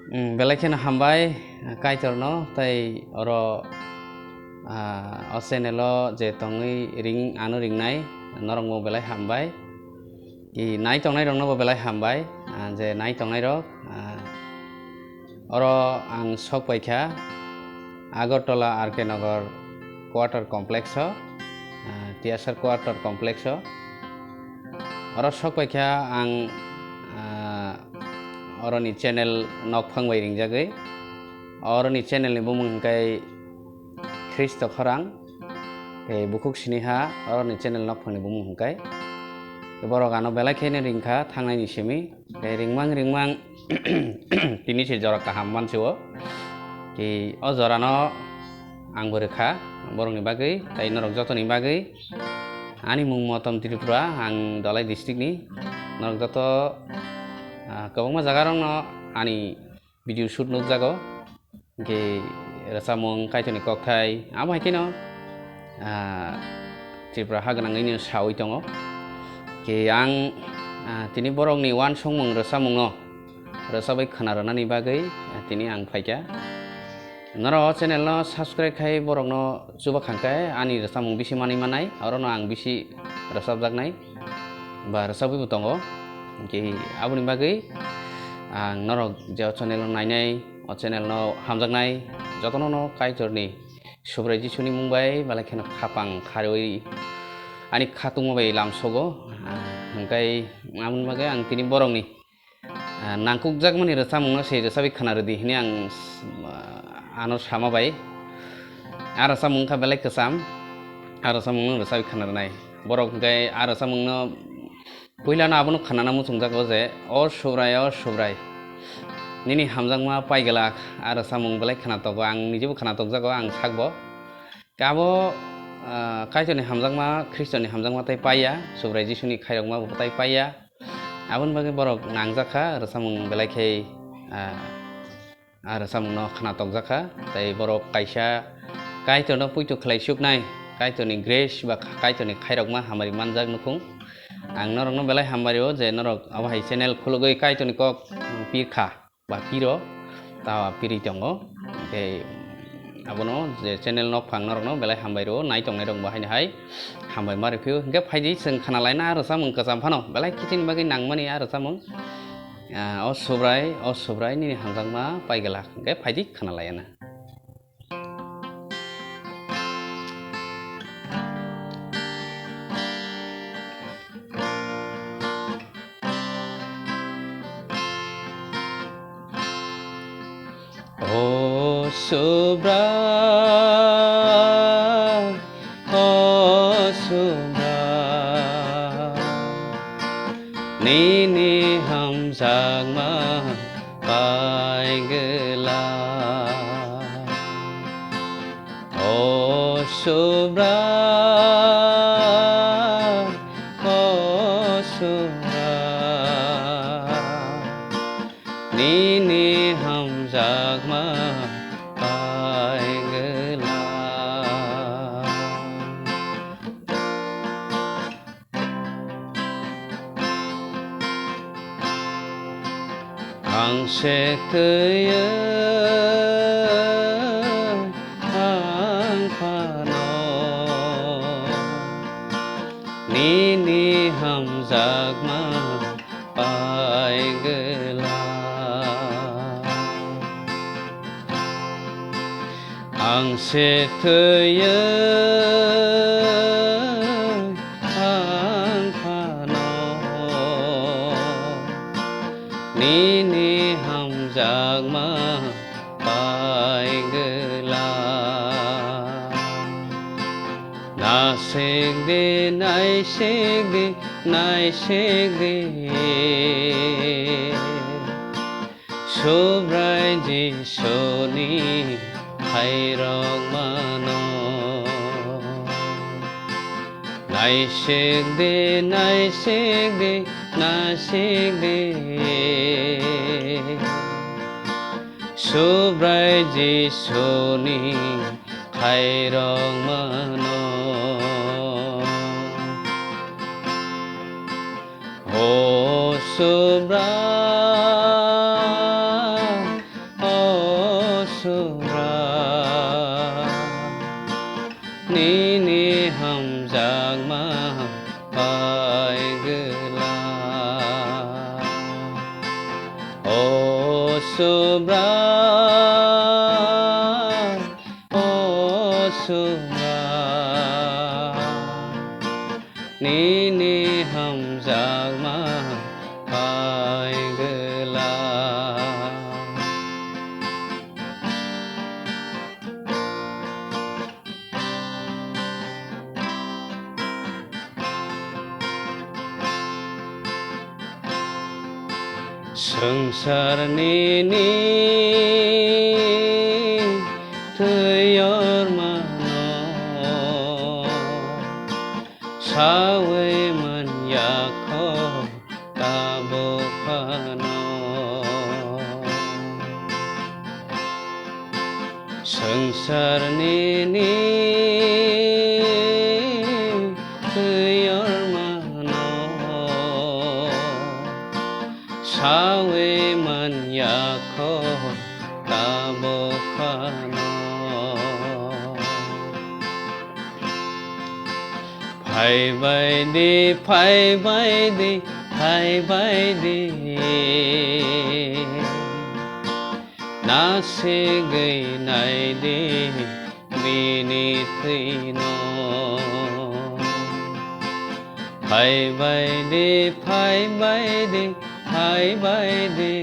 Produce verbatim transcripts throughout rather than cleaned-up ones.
Mm, belai kheno hambai, ah, Kaitorno, tei oro, ah, o channel-o je tongwi ring, ano ringnai, norokbo belai hambai. I nai tongnairoknobo belai hambai, ah, je nai tongnairok, ah, oro ang sok paikha Agartala R K Nagar Quarter Complex-o, ah, T S R Quarter Complex-o. Oro sok paikha ang, ah, oroni channel nokphang bai ringjagwi. Oroni channel ni bumung hwnkhe Khristo Khorang, tei bukhuk siniha oroni channel nokphang ni bumung hwnkhe. Borok ano belai kheno ringkha thangnaini simi. Tei ringmang ringmang tini se jora kaham mansio. Ki o jorano ang bo rwkha borokni bagwi, tei norok jotoni bagwi. Ani mung Motom Tripura, ang Dhalai district ni. Norok joto, ah, kwbangma jaga rokno ani video shoot nukjago. Hwnkhe rwchapmung Kaitorni kokthai amo hai kheno, ah, Tripura ha gwnangwino sawi tongo. Hwnkhe ang, ah, tini borokni uansukmung rwchapmungno rwchapwi khna rwnani bagwi, ah, tini ang phaikha. Norok o channel no subscribe khai borokno chubakhang khe ani rwchapmung bisi manwi manai, orono ang bisi rwchapjaknai ba rwchapwibo tongo. Hwnkhe aboni bagwi ang norok je o channel no nainai, o channel no hamjaknai jotono no Kaitorni Subrai Jisuni mung bai belai kheno khapang kharwi ani khatungma bai lamsogo. Ah, hwnkhe aboni bagwi ang tini borokni ah, nangkukjakmani rwchapmungno se rwchapwi khna rwdi hwnwi ang s-, ah, ano sama bai. A rwchapmung wngkha belai kwcham, a rwchapmungno rwchapwi khna rwnai. Borok hwnkhe a rwchapmungno puilano abono khnana muchungjago je, "O Subrai, o Subrai, nini hamjakma pai glak." A rwchapmung belai khna tongo, ang nijebo khna tokjago, ang sakbo. Abo, ah, Kaitorni hamjakma, Khristoni hamjakma tai paiya, Subrai Jisuni khairokma bo tai paiya. Aboni bagwi borok nangjak kha, rwchapmung belai khe, ah, ah, rwchapmungno khna tokjak kha. Tei borok kaisa Kaitorno poito khlai suknai, Kaitorni grace ba Kaitorni khairokma hamari manjak nukhung. Ang norokno belai hamari o je norok abo hai channel khulugwi Kaitorni kok pir kha ba piro, ta piri tongo. Tei abono je channel nokphang norokno belai hambai rwo, nai tongnai rok bo haino hai hambai ma rw phio. Hwnkhe phaidi chwng khna laina rwchapmung kwcham phano belai khitin bagwi nangmani a rwchapmung. Ah, o Subrai, o Subrai nini hamjakma pai glak. Hwnkhe phaidi khna laiana. O Subrai, o Subrai, nini hamjakma pai glak. O Subrai, o Subrai, nini hamjakma pai glak. Ang se twiwi ang phano nini hamjakma pai glak. Ang se twiwi ang phano nini hamjakma pai glak. Naisik di, naisik di, naisik di. Subrai Jisuni khairokmano. Naisik di, naisik di, naisik di. Subrai Jisuni khairokmano. O Subrai, O Subrai, o Subrai, nini hamjakma pai gwla. Swngchar nini twi yormano sawi man ya kho tabuk phano. Swngchar nini twi yormano sawi man ya kho tabuk phano. Phai bai di, phai bai di, phai bai di. Nasigwi nai di bini thwino. Phai bai di, phai bai di, phai bai di.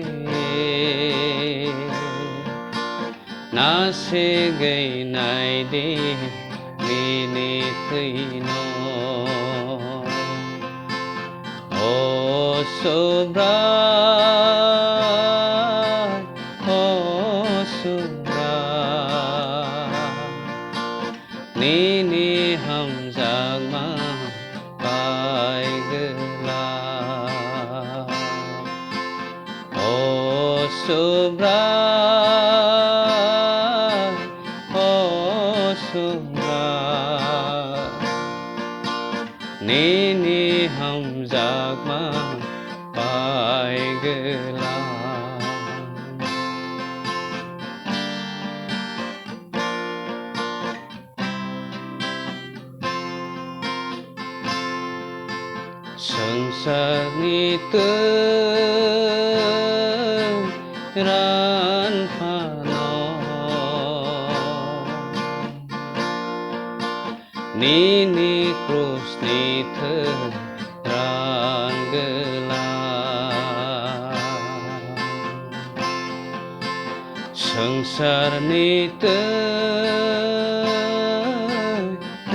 Nasigwi nai di bini thwino. O Subrai, o Subrai, nini hamjakma pai gwla. O Subrai, o Subrai, nini hamjakma pai gwla. Swngcharni twi ran phano, nini krusni thwi ran gwla. Swngcharni twi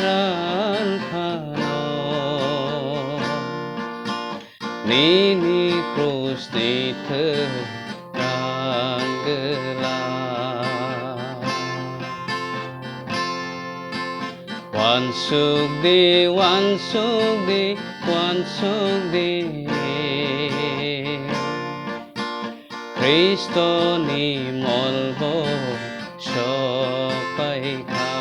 ran phano, nini krusni thwi ran gwla. Uansuk di, uansuk di, uansuk di. Khristoni molbo sokpai kha.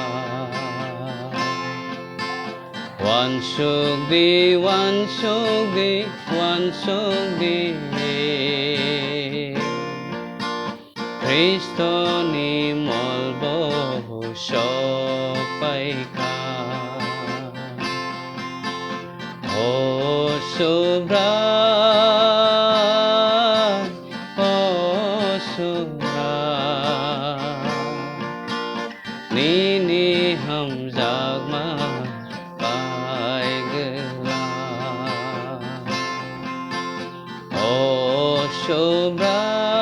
Uansuk di, uansuk di, uansuk di. Khristoni molbo sokpai kha. O Subrai, o Subrai, nini hamjakma pai gwla. O Subrai,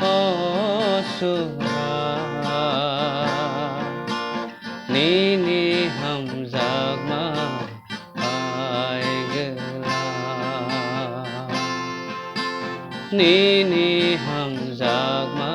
o Subrai, nini hamjakma pai gwla. Nini hamjakma